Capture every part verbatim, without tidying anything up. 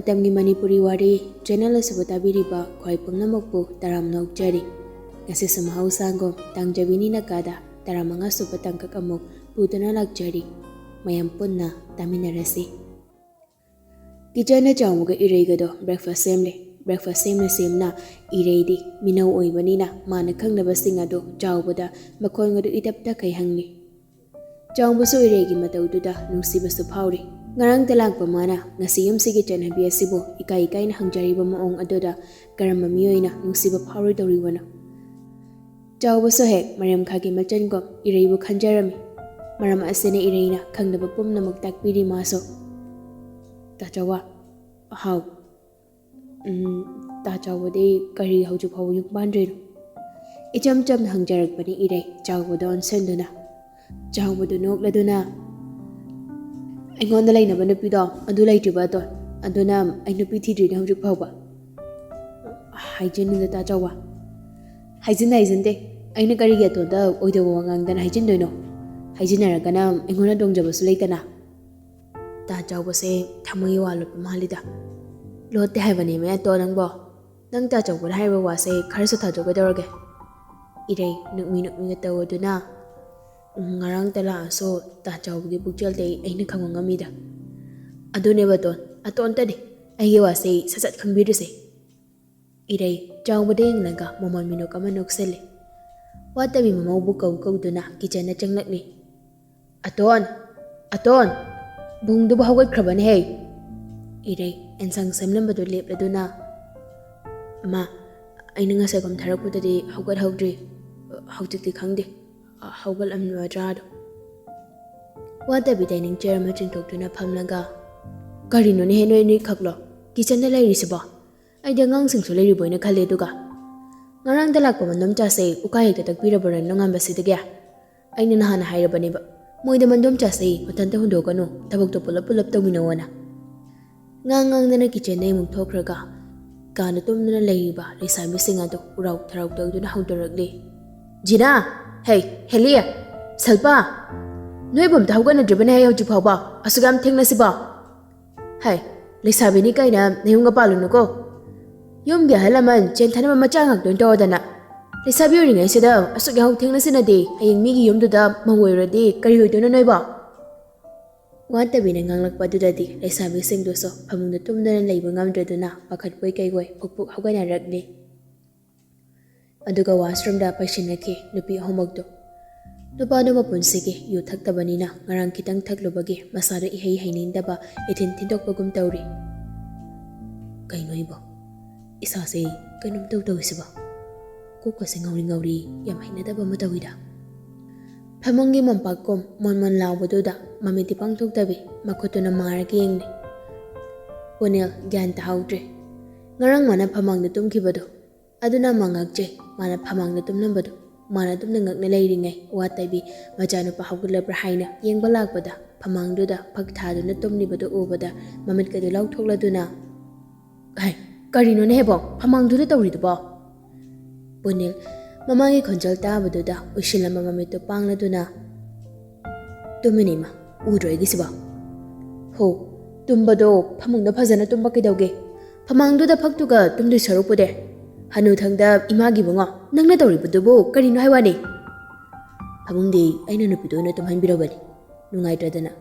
ꯃꯇꯝꯒꯤ ꯃꯅꯤꯄꯨꯔꯤ ꯋꯥꯔꯤ ꯆꯦꯅꯦꯜ ꯑꯁꯤꯕꯨ ꯇꯥꯕꯤꯔꯤꯕ ꯈ꯭ꯋꯥꯏ ꯄꯨꯝꯅꯃꯛꯄꯨ ꯇꯔꯥꯝꯅ ꯑꯣꯛꯆꯔꯤ꯫ ꯉꯁꯤꯁꯨ ꯃꯍꯧꯁꯥꯒꯨꯝ ꯇꯥꯡꯖꯕꯤꯅꯤ ꯅꯀꯥꯗ ꯇꯔꯥꯃꯉꯥ ꯁꯨꯕ ꯇꯥꯡꯀꯛ ꯑꯃꯨꯛ ꯄꯨꯗꯨꯅ ꯂꯥꯛꯆꯔꯤ꯫ ꯃꯌꯥꯝ ꯄꯨꯟꯅ ꯇꯥꯃꯤꯟꯅꯔꯁꯤ꯫ ꯀꯤꯆꯟꯗ ꯆꯥꯎꯕꯒ ꯏꯔꯩꯒꯗꯣ ꯕ꯭ꯔꯦꯛꯐꯥꯁ ꯁꯦꯝꯂꯦ꯫ ꯕ꯭ꯔꯦꯛꯐꯥꯁ ꯁꯦꯝꯅ ꯁꯦꯝꯅ ꯏꯔꯩꯗꯤ ꯃꯤꯅꯧ ꯑꯣꯏꯕꯅꯤꯅ ꯃꯥꯅ ꯈꯪꯗꯕꯁꯤꯡ ꯑꯗꯨ ꯆꯥꯎꯕꯗ ꯃꯈꯣꯟ ꯑꯗꯨ ꯏꯇꯞ ꯇꯈꯩ ꯍꯪꯂꯤ꯫ ꯆꯥꯎꯕꯁꯨ ꯏꯔꯩꯒꯤ ꯃꯇꯧꯗꯨꯗ ꯅꯨꯡꯁꯤꯕꯁꯨ ꯐꯥꯎꯔꯤ꯫ ꯉꯔꯥꯡꯇ ꯂꯥꯛꯄ ꯃꯥꯅ ꯉꯁꯤ ꯌꯨꯝꯁꯤꯒꯤ ꯆꯠꯅꯕꯤ ꯑꯁꯤꯕꯨ ꯏꯀꯥꯏ ꯏꯀꯥꯏꯅ ꯍꯪꯖꯔꯤꯕ ꯃꯑꯣꯡ ꯑꯗꯨꯗ ꯀꯔꯝꯕ ꯃꯤꯑꯣꯏꯅ ꯅꯨꯡꯁꯤꯕ ꯐꯥꯎꯔꯣꯏꯗꯧꯔꯤꯕꯅꯣ? ꯆꯥꯎꯕꯁꯨ ꯍꯦꯛ ꯃꯔꯦꯝꯈꯥꯒꯤ ꯃꯆꯟꯒꯨꯝ ꯏꯔꯩꯕꯨ ꯈꯟꯖꯔꯝꯃꯤ꯫ ꯃꯔꯝ ꯑꯁꯤꯅ ꯏꯔꯩꯅ ꯈꯪꯗꯕ ꯄꯨꯝꯅꯃꯛ ꯇꯥꯛꯄꯤꯔꯤ ꯃꯥꯁꯨ꯫ ꯇꯥ ꯆꯥꯎꯕ, ꯍꯥꯎ꯫ ꯎꯝ, ꯇꯥ ꯆꯥꯎꯕꯗꯤ ꯀꯔꯤ ꯍꯧꯖꯤꯛ ꯐꯥꯎꯕ ꯌꯨꯝ ꯄꯥꯟꯗ꯭ꯔꯤꯅꯣ? ꯏꯆꯝ ꯆꯝꯅ ꯍꯪꯖꯔꯛꯄꯅꯤ ꯏꯔꯩ, ꯆꯥꯎꯕꯗ ꯑꯣꯟꯁꯤꯟꯗꯨꯅ꯫ ꯆꯥꯎꯕꯗꯨ ꯅꯣꯛꯂꯗꯨꯅ, "ꯑꯩꯉꯣꯟꯗ ꯂꯩꯅꯕ ꯅꯨꯄꯤꯗꯣ ꯑꯗꯨ ꯂꯩꯇ꯭ꯔꯤꯕ ꯑꯇꯣꯟ, ꯑꯗꯨꯅ ꯑꯩ ꯅꯨꯄꯤ ꯊꯤꯗ꯭ꯔꯤꯅꯦ ꯍꯧꯖꯤꯛ ꯐꯥꯎꯕ"꯫ "ꯍꯥꯏꯖꯤꯟꯅꯨꯗ ꯇꯥ ꯆꯥꯎꯕ"꯫ "ꯍꯥꯏꯖꯤꯟ ꯍꯥꯏꯖꯤꯟꯗꯦ꯫ ꯑꯩꯅ ꯀꯔꯤꯒꯤ ꯑꯇꯣꯟꯗ ꯑꯣꯏꯗꯕ ꯋꯥ ꯉꯥꯡꯗꯅ ꯍꯥꯏꯖꯤꯟꯗꯣꯏꯅꯣ? ꯍꯥꯏꯖꯤꯟꯅꯔꯒꯅ ꯑꯩꯉꯣꯟꯗ ꯇꯣꯡꯖꯕꯁꯨ ꯂꯩꯇꯅ"꯫ ꯇꯥ ꯆꯥꯎꯕꯁꯦ ꯊꯃꯣꯏꯒꯤ ꯋꯥ ꯂꯣꯠꯄ ꯃꯥꯜꯂꯤꯗ꯫ "ꯂꯣꯠꯇꯦ ꯍꯥꯏꯕꯅꯦꯃꯦ ꯑꯇꯣꯟ ꯅꯪꯕꯣ꯫ ꯅꯪ ꯇꯥ ꯆꯥꯎꯕꯅ ꯍꯥꯏꯔꯤꯕ ꯋꯥꯁꯦ ꯈꯔꯁꯨ ꯊꯥꯖꯧꯒꯗꯧꯔꯒꯦ"꯫ ꯏꯔꯩ ꯅꯣꯛꯃꯤ ꯅꯣꯛꯃꯤꯒ ꯇꯧꯗꯨꯅ, "ꯎꯝ, ꯉꯔꯥꯡꯇ ꯂꯥꯛꯑꯁꯨ ꯇꯥ ꯆꯥꯎꯕꯒꯤ ꯄꯨꯛꯆꯦꯜꯗꯤ ꯑꯩꯅ ꯈꯪꯕ ꯉꯝꯃꯤꯗ"꯫ "ꯑꯗꯨꯅꯦꯕ ꯑꯇꯣꯟ, ꯑꯇꯣꯟꯇꯅꯤ꯫ ꯑꯩꯒꯤ ꯋꯥꯁꯦ ꯁꯠ ꯁꯠ ꯈꯪꯕꯤꯔꯨꯁꯦ"꯫ ꯏꯔꯩ ꯆꯥꯎꯕꯗ ꯌꯦꯡꯂꯒ ꯃꯃꯣꯟ ꯃꯤꯅꯣꯛ ꯑꯃ ꯅꯣꯛꯁꯤꯜꯂꯤ꯫ ꯋꯥꯠꯇꯕꯤ ꯃꯃꯧꯕꯨ ꯀꯧ ꯀꯧꯗꯨꯅ ꯀꯤꯆꯟꯗ ꯆꯪꯂꯛꯂꯤ꯫ "ꯑꯇꯣꯟ! ꯑꯇꯣꯟ! ꯕꯨꯡꯗꯨꯕꯨ ꯍꯧꯒꯠꯈ꯭ꯔꯕꯅꯦꯍꯦ!" ꯏꯔꯩ ꯑꯦꯟꯁꯥꯡ ꯁꯦꯝꯂꯝꯕꯗꯨ ꯂꯦꯞꯂꯗꯨꯅ, "ꯃꯥ, ꯑꯩꯅ ꯉꯁꯥꯏꯒꯨꯝ ꯊꯥꯔꯛꯄꯗꯗꯤ ꯍꯧꯒꯠꯍꯧꯗ꯭ꯔꯤ꯫ ꯍꯧꯖꯤꯛꯇꯤ ꯈꯪꯗꯦ, ꯍꯧꯒꯠꯂꯝꯃꯗ꯭ꯔꯥꯗꯣ"꯫ ꯋꯥꯠꯇꯕꯤ ꯗꯥꯏꯅꯤꯡ ꯆꯤꯌꯔ ꯑꯃ ꯆꯤꯡꯊꯣꯛꯇꯨꯅ ꯐꯝꯂꯒ, "ꯀꯔꯤꯅꯣꯅꯦꯍꯦ ꯅꯣꯏ ꯑꯅꯤꯈꯛꯂꯣ ꯀꯤꯆꯟꯗ ꯂꯩꯔꯤꯁꯤꯕꯣ? ꯑꯩꯗꯤ ꯑꯉꯥꯡꯁꯤꯡꯁꯨ ꯂꯩꯔꯤꯕꯣꯏꯅ ꯈꯜꯂꯦ꯫ ꯑꯗꯨꯒ ꯉꯔꯥꯡꯗ ꯂꯥꯛꯄ ꯃꯟꯗꯣꯝꯆꯥꯁꯦ ꯎꯀꯥꯏ ꯍꯦꯛꯇ ꯇꯛꯄꯤꯔꯕ꯭ꯔꯥ ꯅꯣꯡꯉꯥꯟꯕꯁꯤꯗꯒꯤ? ꯑꯩꯅ ꯅꯍꯥꯟꯅ ꯍꯥꯏꯔꯕꯅꯦꯕ, ꯃꯣꯏꯗ ꯃꯟꯗꯣꯝꯆꯥꯁꯦ ꯃꯊꯟꯇ ꯍꯨꯟꯗꯣꯛꯀꯅꯨ, ꯊꯕꯛꯇꯣ ꯄꯨꯂꯞ ꯄꯨꯂꯞ ꯇꯧꯃꯤꯟꯅꯧꯑꯅ"꯫ ꯉꯥꯡ ꯉꯥꯡꯗꯅ ꯀꯤꯆꯟꯗꯒꯤ ꯑꯃꯨꯛ ꯊꯣꯛꯈ꯭ꯔꯒ ꯀꯥꯗ ꯇꯨꯝꯗꯨꯅ ꯂꯩꯔꯤꯕ ꯂꯩꯁꯥꯕꯤꯁꯤꯡ ꯑꯗꯨ ꯎꯔꯥꯎ ꯊꯔꯥꯎ ꯇꯧꯗꯨꯅ ꯍꯧꯗꯣꯔꯛꯂꯤ꯫ "ꯖꯤꯅꯥ! ꯍꯦ, ꯍꯦꯂꯤ! ꯁꯜꯄꯥ! ꯅꯣꯏꯕꯨ ꯑꯝꯇ ꯍꯧꯒꯠꯅꯗ꯭ꯔꯤꯕꯅꯦ ꯍꯦ ꯍꯧꯖꯤꯛ ꯐꯥꯎꯕ? ꯑꯁꯨꯛ ꯌꯥꯝ ꯊꯦꯡꯅꯁꯤꯕꯣ? ꯍꯦ, "ꯂꯩꯁꯥꯕꯤꯅꯤ ꯀꯥꯏꯅ ꯅꯌꯨꯝꯒ ꯄꯥꯜꯂꯨꯅꯨꯀꯣ꯫ ꯌꯨꯝꯒꯤ ꯑꯍꯜ ꯂꯃꯟ ꯆꯦꯟꯊꯅꯕ ꯃꯆꯥ ꯉꯥꯛꯇ ꯑꯣꯏꯅ ꯇꯧꯔꯗꯅ꯫ ꯂꯩꯁꯥꯕꯤ ꯑꯣꯏꯔꯤꯉꯩꯁꯤꯗ ꯑꯁꯨꯛ ꯌꯥꯍꯧ ꯊꯦꯡꯅꯁꯤꯅꯗꯤ ꯍꯌꯦꯡ ꯃꯤꯒꯤ ꯌꯨꯝꯗꯨꯗ ꯃꯧ ꯑꯣꯏꯔꯗꯤ ꯀꯔꯤ ꯑꯣꯏꯗꯣꯏꯅꯣ ꯅꯣꯏꯕꯣ?" ꯋꯥꯠꯇꯕꯤꯅ ꯉꯥꯡꯂꯛꯄꯗꯨꯗꯗꯤ ꯂꯩꯁꯥꯕꯤꯁꯤꯡꯗꯨꯁꯨ ꯐꯃꯨꯡꯗ ꯇꯨꯝꯗꯅ ꯂꯩꯕ ꯉꯝꯗ꯭ꯔꯗꯨꯅ ꯄꯥꯈꯠꯄꯣꯏ ꯀꯩꯕꯣꯏ ꯐꯨꯛ ꯐꯨꯛ ꯍꯧꯒꯠꯅꯔꯛꯂꯤ꯫ ꯑꯗꯨꯒ ꯋꯥꯁꯔꯨꯝꯗ ꯄꯩꯁꯤꯟꯅꯈꯤ ꯅꯨꯄꯤ ꯑꯍꯨꯝꯃꯛꯇꯨ꯫ ꯅꯨꯄꯥꯗꯨ ꯃꯄꯨꯟꯁꯤꯒꯤ ꯌꯨ ꯊꯛꯇꯕꯅꯤꯅ ꯉꯔꯥꯡ ꯈꯤꯇꯪ ꯊꯛꯂꯨꯕꯒꯤ ꯃꯁꯥꯗꯨ ꯏꯍꯩ ꯍꯩꯅꯤꯡꯗꯕ ꯏꯊꯤꯟ ꯊꯤꯟꯗꯣꯛꯄꯒꯨꯝ ꯇꯧꯔꯤ꯫ "ꯀꯩꯅꯣ ꯑꯩꯕꯣ? ꯏꯁꯥꯁꯦ ꯀꯩꯅꯣꯝ ꯇꯧ ꯇꯧꯏꯁꯤꯕꯣ? ꯀꯣꯛꯀꯁꯦ ꯉꯥꯎꯔꯤ ꯉꯥꯎꯔꯤ, ꯌꯥꯝ ꯍꯩꯅꯗꯕ ꯑꯃ ꯇꯧꯏꯗ꯫" ꯐꯃꯨꯡꯒꯤ ꯃꯣꯝꯄꯥꯛꯀꯨꯝ ꯃꯣꯟ ꯃꯣꯟ ꯂꯥꯎꯕꯗꯨꯗ ꯃꯃꯤꯠꯇꯤ ꯄꯥꯡꯊꯣꯛꯇꯕꯤ ꯃꯈꯨꯠꯇꯨꯅ ꯃꯥꯔꯒ ꯌꯦꯡꯂꯤ꯫ ꯄꯨꯅꯦꯜ ꯒ꯭ꯌꯥꯟ ꯇꯥꯍꯧꯗ꯭ꯔꯦ꯫ ꯉꯔꯥꯡ ꯃꯥꯅ ꯐꯃꯥꯡꯗ ꯇꯨꯝꯈꯤꯕꯗꯣ ꯑꯗꯨꯅ ꯃꯥ ꯉꯛꯆꯩ꯫ ꯃꯥꯅ ꯐꯃꯥꯡꯗ ꯇꯨꯝꯂꯝꯕꯗꯣ ꯃꯥꯅ ꯇꯨꯝꯅ ꯉꯛꯅ ꯂꯩꯔꯤꯉꯩ ꯋꯥꯠꯇꯕꯤ ꯃꯆꯥꯅꯨꯄꯥ ꯍꯧꯒꯠꯂꯕ꯭ꯔꯥ ꯍꯥꯏꯅ ꯌꯦꯡꯕ ꯂꯥꯛꯄꯗ ꯐꯃꯥꯡꯗꯨꯗ ꯐꯛ ꯊꯥꯗꯨꯅ ꯇꯨꯝꯂꯤꯕꯗꯨ ꯎꯕꯗ ꯃꯃꯤꯠꯀꯗꯨ ꯂꯥꯎꯊꯣꯛꯂꯗꯨꯅ, "ꯍꯥꯏ, ꯀꯔꯤꯅꯣꯅꯦ ꯍꯦꯕꯣ ꯐꯃꯥꯡꯗꯨꯗ ꯇꯧꯔꯤꯗꯨꯕꯣ?" ꯄꯨꯅꯤꯜ ꯃꯃꯥꯒꯤ ꯈꯣꯟꯖꯦꯜ ꯇꯥꯕꯗꯨꯗ ꯎꯏꯁꯤꯜꯂꯝꯕ ꯃꯃꯤꯠꯇꯨ ꯄꯥꯡꯂꯗꯨꯅ, "ꯇꯨꯝꯃꯤꯅꯦ ꯏꯃꯥ, ꯎꯗ꯭ꯔꯣ ꯑꯩꯒꯤꯁꯤꯕꯣ?" "ꯍꯣ, ꯇꯨꯝꯕꯗꯣ ꯐꯃꯨꯡꯗ ꯐꯖꯅ ꯇꯨꯝꯕ ꯀꯩꯗꯧꯒꯦ? ꯐꯃꯥꯡꯗꯨꯗ ꯐꯛꯇꯨꯒ ꯇꯨꯝꯗꯣꯏ ꯁꯔꯨꯛꯄꯨꯗꯤ ꯍꯅꯨꯊꯪꯗ ꯏꯃꯥꯒꯤ ꯏꯕꯨꯡꯉꯣ, ꯅꯪꯅ ꯇꯧꯔꯤꯕꯗꯨꯕꯨ ꯀꯔꯤꯅꯣ ꯍꯥꯏ ꯋꯥꯅꯤ?" "ꯐꯃꯨꯡꯗꯤ ꯑꯩꯅ ꯅꯨꯄꯤꯗꯣ ꯑꯣꯏꯅ ꯇꯨꯝꯍꯟꯕꯤꯔꯕꯅꯤ, ꯅꯨꯡꯉꯥꯏꯇ꯭ꯔꯗꯅ꯫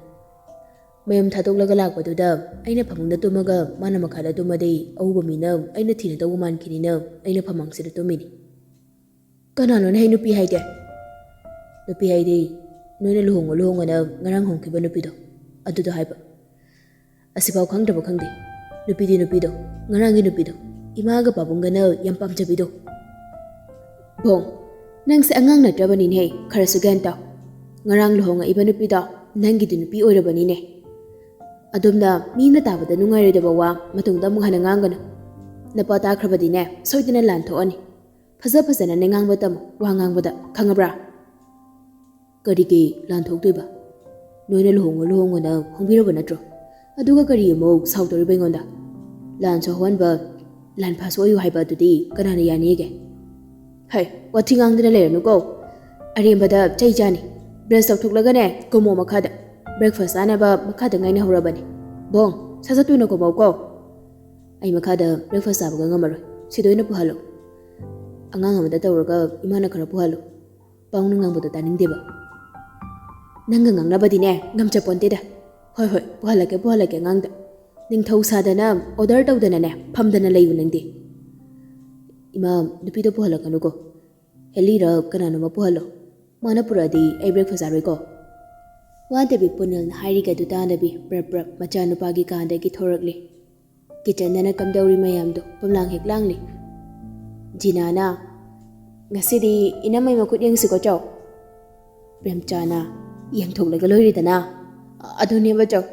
ꯃꯌꯨꯝ ꯊꯥꯗꯣꯛꯂꯒ ꯂꯥꯛꯄꯗꯨꯗ ꯑꯩꯅ ꯐꯃꯨꯡꯗ ꯇꯨꯝꯃꯒ ꯃꯥꯅ ꯃꯈꯥꯗ ꯇꯨꯝꯃꯗꯤ ꯑꯎꯕ ꯃꯤꯅ ꯑꯩꯅ ꯊꯤꯅ ꯇꯧꯕ ꯃꯥꯟꯈꯤꯅꯤꯅ ꯑꯩꯅ ꯐꯃꯥꯡꯁꯤꯗ ꯇꯨꯝꯃꯤꯅꯤ꯫" "ꯀꯅꯥꯅꯣꯅꯦ ꯍꯦ ꯅꯨꯄꯤ ꯍꯥꯏꯗꯤ?" "ꯅꯨꯄꯤ ꯍꯥꯏꯗꯤ ꯅꯣꯏꯅ ꯂꯨꯍꯣꯡꯉꯣ ꯂꯨꯍꯣꯡꯉꯣꯅ ꯉꯔꯥꯡ ꯍꯣꯡꯈꯤꯕ ꯅꯨꯄꯤꯗꯣ, ꯑꯗꯨꯗꯣ ꯍꯥꯏꯕ꯫ ꯑꯁꯤꯐꯥꯎ ꯈꯪꯗ꯭ꯔꯕ ꯈꯪꯗꯦ꯫ ꯅꯨꯄꯤꯗꯤ ꯅꯨꯄꯤꯗꯣ, ꯉꯔꯥꯡꯒꯤ ꯅꯨꯄꯤꯗꯣ, ꯏꯃꯥꯒ ꯄꯥꯕꯨꯡꯒꯅ ꯌꯥꯝ ꯄꯥꯝꯖꯕꯤꯗꯣ꯫" "ꯚꯣꯡ, ꯅꯪꯁꯦ ꯑꯉꯥꯡ ꯅꯠꯇ꯭ꯔꯕꯅꯤꯅꯦ, ꯈꯔꯁꯨ ꯒ꯭ꯌꯥꯟ ꯇꯥꯎ꯫ ꯉꯔꯥꯡ ꯂꯨꯍꯣꯡꯉꯛꯏꯕ ꯅꯨꯄꯤꯗꯣ ꯅꯪꯒꯤꯗꯤ ꯅꯨꯄꯤ ꯑꯣꯏꯔꯕꯅꯤꯅꯦ꯫ ꯑꯗꯣꯝꯅ ꯃꯤꯅ ꯇꯥꯕꯗ ꯅꯨꯡꯉꯥꯏꯔꯣꯏꯗꯕ ꯋꯥ ꯃꯇꯨꯡꯗ ꯑꯃꯨꯛ ꯍꯟꯅ ꯉꯥꯡꯒꯅꯨ꯫ ꯅꯄꯥ ꯇꯥꯈ꯭ꯔꯕꯗꯤꯅꯦ, ꯁꯣꯏꯗꯅ ꯂꯥꯟ ꯊꯣꯛꯑꯅꯤ꯫ ꯐꯖ ꯐꯖꯅꯅꯦ ꯉꯥꯡꯕ ꯇꯝꯃꯨ, ꯋꯥ ꯉꯥꯡꯕꯗ, ꯈꯪꯉꯕ꯭ꯔꯥ?" "ꯀꯔꯤꯒꯤ ꯂꯥꯟ ꯊꯣꯛꯇꯣꯏꯕ? ꯅꯣꯏꯅ ꯂꯨꯍꯣꯡꯉꯣ ꯂꯨꯍꯣꯡꯉꯣꯅ ꯍꯣꯡꯕꯤꯔꯕ ꯅꯠꯇ꯭ꯔꯣ? ꯑꯗꯨꯒ ꯀꯔꯤ ꯑꯃꯨꯛ ꯁꯥꯎꯗꯣꯔꯤꯕ ꯑꯩꯉꯣꯟꯗ? ꯂꯥꯟꯁꯨ ꯑꯍꯣꯟꯕ, ꯂꯥꯟꯐꯥꯁꯨ ꯑꯣꯏꯌꯨ ꯍꯥꯏꯕ ꯑꯗꯨꯗꯤ ꯀꯅꯥꯅ ꯌꯥꯅꯤꯒꯦ?" "ꯍꯩ, ꯋꯥꯊꯤ ꯉꯥꯡꯗꯅ ꯂꯩꯔꯅꯨꯀꯣ꯫ ꯑꯔꯦꯝꯕꯗ ꯆꯩ ꯆꯥꯅꯤ꯫ ꯕ꯭ꯔꯁ ꯇꯧꯊꯣꯛꯂꯒꯅꯦ ꯀꯨꯝꯃꯣ ꯃꯈꯥꯗ꯫ ꯕ꯭ꯔꯦꯛꯐꯥꯁ ꯆꯥꯅꯕ ꯃꯈꯥꯗ ꯉꯥꯏꯅꯍꯧꯔꯕꯅꯤ꯫ ꯚꯣꯡ, ꯁꯠ ꯁꯠ ꯊꯨꯅ ꯀꯨꯝꯃꯧꯀꯣ꯫ ꯑꯩ ꯃꯈꯥꯗ breakfast ꯆꯥꯕꯒ ꯉꯝꯃꯔꯣꯏ꯫ ꯁꯤꯗ ꯑꯣꯏꯅ ꯄꯨꯍꯜꯂꯣ꯫ ꯑꯉꯥꯡ ꯑꯃꯗ ꯇꯧꯔꯒ ꯏꯃꯥꯅ ꯈꯔ ꯄꯨꯍꯜꯂꯨ꯫ ꯄꯥꯎꯅ ꯉꯥꯡꯕꯗꯣ ꯇꯥꯅꯤꯡꯗꯦꯕ꯫ ꯅꯪꯒ ꯉꯥꯡꯅꯕꯗꯤꯅꯦ ꯉꯝꯖꯄꯣꯟꯇꯦꯗ꯫ ꯍꯣꯏ, ꯍꯣꯏ, ꯄꯨꯍꯜꯂꯛꯀꯦ, ꯄꯨꯍꯜꯂꯛꯀꯦ ꯑꯉꯥꯡꯗ꯫ ꯅꯤꯡꯊꯧ ꯁꯥꯗꯅ, order ꯇꯧꯗꯅꯅꯦ ꯐꯝꯗꯅ ꯂꯩꯌꯨ ꯅꯪꯗꯤ꯫ ꯏꯃꯥ, ꯅꯨꯄꯤꯗꯣ ꯄꯨꯍꯜꯂꯛꯀꯅꯨꯀꯣ꯫ ꯍꯦꯂꯤꯔ ꯀꯅꯥꯅꯣꯃ ꯄꯨꯍꯜꯂꯣ꯫ ꯃꯥꯅ ꯄꯨꯔꯛꯑꯗꯤ ꯑꯩ breakfast ꯆꯥꯔꯣꯏꯀꯣ꯫ ꯋꯥꯗꯕꯤ ꯄꯨꯅꯤꯜꯅ ꯍꯥꯏꯔꯤꯒꯗꯨ ꯇꯥꯗꯕꯤ ꯕ꯭ꯔꯞ ꯕ꯭ꯔꯞ ꯃꯆꯥꯅꯨꯄꯥꯒꯤ ꯀꯥꯗꯒꯤ ꯊꯣꯔꯛꯂꯤ꯫ ꯀꯤꯆꯟꯗꯅ ꯀꯝꯗꯧꯔꯤ ꯃꯌꯥꯝꯗꯣ ꯄꯨꯝꯂꯥꯡ ꯍꯦꯛ ꯂꯥꯡꯂꯤ꯫ ꯖꯤꯅꯥꯅ, "ꯉꯁꯤꯗꯤ ꯏꯅꯝꯃꯩ ꯃꯈꯨꯠ ꯌꯦꯡꯁꯤꯀꯣ ꯆꯧ꯫" ꯄ꯭ꯔꯦꯝꯆꯥꯅ, "ꯌꯦꯡꯊꯣꯛꯂꯒ ꯂꯣꯏꯔꯦꯗꯅ꯫ ꯑꯗꯨꯅꯦꯕ ꯆꯧ꯫"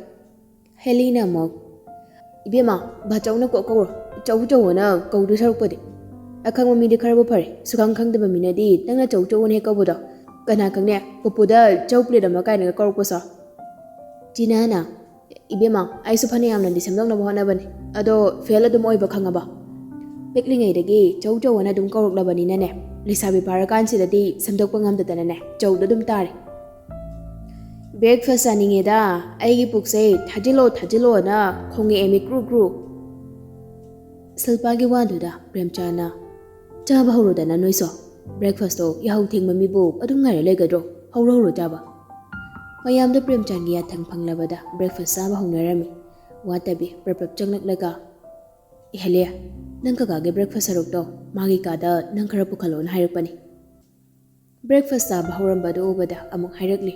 ꯍꯦꯂꯤꯅ ꯑꯃꯨꯛ, "ꯏꯕꯦꯝꯃ, ꯕꯥꯆꯧꯅ ꯀꯣꯛ ꯀꯧꯔꯣ, ꯆꯧ ꯆꯧꯑꯅ ꯀꯧꯗꯣꯏ ꯁꯔꯨꯛꯄꯨꯗꯤ꯫ ꯑꯈꯪꯕ ꯃꯤꯗꯤ ꯈꯔꯕꯨ ꯐꯔꯦ, ꯁꯨꯈꯪ ꯈꯪꯗꯕ ꯃꯤꯅꯗꯤ ꯅꯪꯅ ꯆꯧ ꯆꯧꯑꯅ ꯍꯦꯛ ꯀꯧꯕꯗꯣ, ꯀꯅꯥ ꯈꯪꯅꯦ, ꯄꯨꯄꯨꯗ ꯆꯧ plate ꯑꯃ ꯀꯥꯏꯅꯒ ꯀꯧꯔꯛꯄꯁꯣ꯫" ꯖꯤꯅꯥꯅ, "ꯏꯕꯦꯝꯃ, ꯑꯩꯁꯨ ꯐꯅ ꯌꯥꯝꯅꯗꯤ ꯁꯦꯝꯗꯣꯛꯅꯕ ꯍꯣꯠꯅꯕꯅꯤ, ꯑꯗꯣ fail ꯑꯗꯨꯝ ꯑꯣꯏꯕ ꯈꯪꯉꯕ? ꯄꯤꯛꯂꯤꯉꯩꯗꯒꯤ ꯆꯧ ꯆꯧꯑꯅ ꯑꯗꯨꯝ ꯀꯧꯔꯛꯂꯕꯅꯤꯅꯅꯦ, ꯂꯩꯁꯥꯕꯤ ꯐꯥꯔꯀꯥꯟꯁꯤꯗꯗꯤ ꯁꯦꯝꯗꯣꯛꯄ ꯉꯝꯗꯗꯅꯅꯦ, ꯆꯧꯗ ꯑꯗꯨꯝ ꯇꯥꯔꯦ꯫" "Breakfast ꯆꯥꯅꯤꯡꯉꯦꯗ, ꯑꯩꯒꯤ ꯄꯨꯛꯁꯦ ꯊꯥꯖꯤꯜꯂꯣ ꯊꯥꯖꯤꯜꯂꯣꯅ ꯈꯣꯡꯉꯛꯑꯦꯃꯤ ꯀ꯭ꯔꯨ ꯀ꯭ꯔꯨ꯫" ꯁꯤꯜꯄꯥꯒꯤ ꯋꯥꯗꯨꯗ ꯄ꯭ꯔꯦꯝꯆꯥꯟꯅ, "ꯆꯥꯕ ꯍꯧꯔꯣꯗꯅ ꯅꯣꯏꯁꯨ꯫ Breakfastꯇꯣ ꯌꯥꯍꯧ ꯊꯦꯡꯕ ꯃꯤꯕꯨ ꯑꯗꯨꯝ ꯉꯥꯏꯔ ꯂꯩꯒꯗ꯭ꯔꯣ? ꯍꯧꯔꯣ ꯍꯧꯔꯣ ꯆꯥꯕ꯫" ꯃꯌꯥꯝꯗꯣ ꯄ꯭ꯔꯦꯝꯆꯥꯟꯒꯤ ꯌꯥꯊꯪ ꯐꯪꯂꯕꯗ breakfast ꯆꯥꯕ ꯍꯧꯅꯔꯝꯃꯤ꯫ ꯋꯥꯇꯕꯤ ꯄ꯭ꯔꯞ ꯄ꯭ꯔꯞ ꯆꯪꯂꯛꯂꯒ, "ꯏꯍꯦꯂꯦ, ꯅꯪ ꯀꯀꯥꯒꯤ breakfast ꯁꯔꯨꯛꯇꯣ ꯃꯥꯒꯤ ꯀꯥꯗ ꯅꯪ ꯈꯔ ꯄꯨꯈꯠꯂꯣꯅ ꯍꯥꯏꯔꯛꯄꯅꯤ꯫" Breakfast ꯆꯥꯕ ꯍꯧꯔꯝꯕꯗꯨ ꯎꯕꯗ ꯑꯃꯨꯛ ꯍꯥꯏꯔꯛꯂꯤ,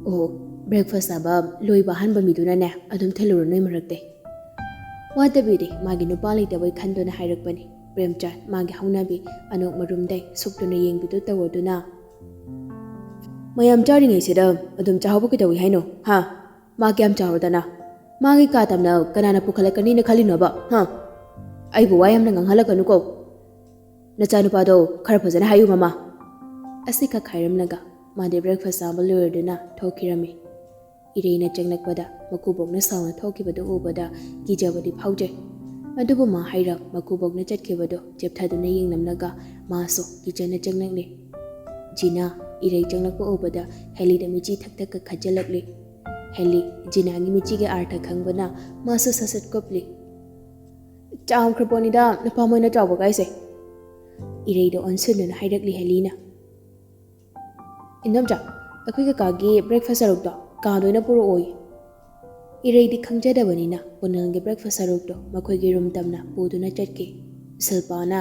"ꯑꯣ, breakfast ꯆꯥꯕ ꯂꯣꯏꯕ ꯑꯍꯥꯟꯕ ꯃꯤꯗꯨꯅꯅꯦ ꯑꯗꯨꯝ ꯊꯤꯜꯂꯨꯔꯣ ꯅꯣꯏ ꯃꯔꯛꯇꯩ꯫" ꯋꯥꯇꯕꯤꯗꯤ ꯃꯥꯒꯤ ꯅꯨꯄꯥ ꯂꯩꯇꯕꯩ ꯈꯟꯗꯨꯅ ꯍꯥꯏꯔꯛꯄꯅꯤ꯫ ꯄ꯭ꯔꯦꯝꯆꯥꯟ ꯃꯥꯒꯤ ꯍꯧꯅꯕꯤ ꯑꯅꯣꯛ ꯃꯔꯨꯝꯗꯩ ꯁꯨꯛꯇꯨꯅ ꯌꯦꯡꯕꯤꯗꯨ ꯇꯧꯔꯗꯨꯅ, "ꯃꯌꯥꯝ ꯆꯥꯔꯤꯉꯩꯁꯤꯗ ꯑꯗꯨꯝ ꯆꯥꯍꯧꯕ ꯀꯩꯗꯧꯏ ꯍꯥꯏꯅꯣ, ꯍꯥ? ꯃꯥ ꯀꯌꯥꯝ ꯆꯥꯎꯔꯗꯅ? ꯃꯥꯒꯤ ꯀꯥ ꯇꯝꯅ ꯀꯅꯥꯅ ꯄꯨꯈꯠꯂꯛꯀꯅꯤꯅ ꯈꯜꯂꯤꯅꯣꯕ, ꯍꯥ? ꯑꯩꯕꯨ ꯋꯥ ꯌꯥꯝꯅ ꯉꯥꯡꯍꯜꯂꯛꯀꯅꯨꯀꯣ꯫ ꯅꯆꯥꯅꯨꯄꯥꯗꯣ ꯈꯔ ꯐꯖꯅ ꯍꯥꯏꯌꯨ, ꯃꯃꯥ꯫" ꯑꯁꯤꯈꯛ ꯍꯥꯏꯔꯝꯂꯒ ꯃꯥꯗꯤ breakfast ꯆꯥꯕ ꯂꯣꯏꯔꯗꯨꯅ ꯊꯣꯛꯈꯤꯔꯝꯃꯤ꯫ ꯏꯔꯩꯅ ꯆꯪꯂꯛꯄꯗ ꯃꯀꯨꯕꯣꯛꯅ ꯁꯥꯎꯅ ꯊꯣꯛꯈꯤꯕꯗꯨ ꯎꯕꯗ ꯀꯤꯖꯕꯗꯤ ꯐꯥꯎꯖꯩ꯫ ꯑꯗꯨꯕꯨ ꯃꯥ ꯍꯥꯏꯔ ꯃꯀꯨꯕꯣꯛꯅ ꯆꯠꯈꯤꯕꯗꯨ ꯆꯦꯞꯊꯗꯨꯅ ꯌꯦꯡꯂꯝꯂꯒ ꯃꯥꯁꯨ ꯀꯤꯖꯅ ꯆꯪꯂꯛꯂꯤ꯫ ꯖꯤꯅꯥ ꯏꯔꯩ ꯆꯪꯂꯛꯄ ꯎꯕꯗ ꯍꯦꯂꯤꯗ ꯃꯤꯆꯤ ꯊꯛ ꯊꯛꯀ ꯈꯠꯆꯜꯂꯛꯂꯤ꯫ ꯍꯦꯂꯤ, ꯖꯤꯅꯥꯒꯤ ꯃꯤꯠꯆꯤꯒꯤ ꯑꯥꯔꯊ ꯈꯪꯕꯅ ꯃꯥꯁꯨ ꯁꯠ ꯁꯠ ꯀꯨꯞꯂꯤ꯫ "ꯆꯥꯎꯈ꯭ꯔ ꯄꯣꯠꯅꯤꯗ, ꯅꯨꯄꯥ ꯃꯣꯏꯅ ꯆꯥꯎꯕ ꯀꯥꯏꯁꯦ?" ꯏꯔꯩꯗ ꯑꯣꯟꯁꯤꯟꯗꯨꯅ ꯍꯥꯏꯔꯛꯂꯤ ꯍꯦꯂꯤꯅ꯫ "ꯏꯟꯗꯣꯝꯆꯥ, ꯑꯩꯈꯣꯏ ꯀꯀꯥꯒꯤ ꯕ꯭ꯔꯦꯛꯐꯥꯁ ꯁꯔꯨꯛꯇꯣ ꯀꯥꯗ ꯑꯣꯏꯅ ꯄꯨꯔꯛꯑꯣꯌꯦ꯫" ꯏꯔꯩꯗꯤ ꯈꯪꯖꯗꯕꯅꯤꯅ ꯄꯨꯅꯦꯜꯒꯤ ꯕ꯭ꯔꯦꯛꯐꯥꯁ ꯁꯔꯨꯛꯇꯣ ꯃꯈꯣꯏꯒꯤ ꯔꯨꯝ ꯇꯝꯅ ꯄꯨꯗꯨꯅ ꯆꯠꯈꯤ꯫ ꯁꯤꯜꯄꯥꯅ,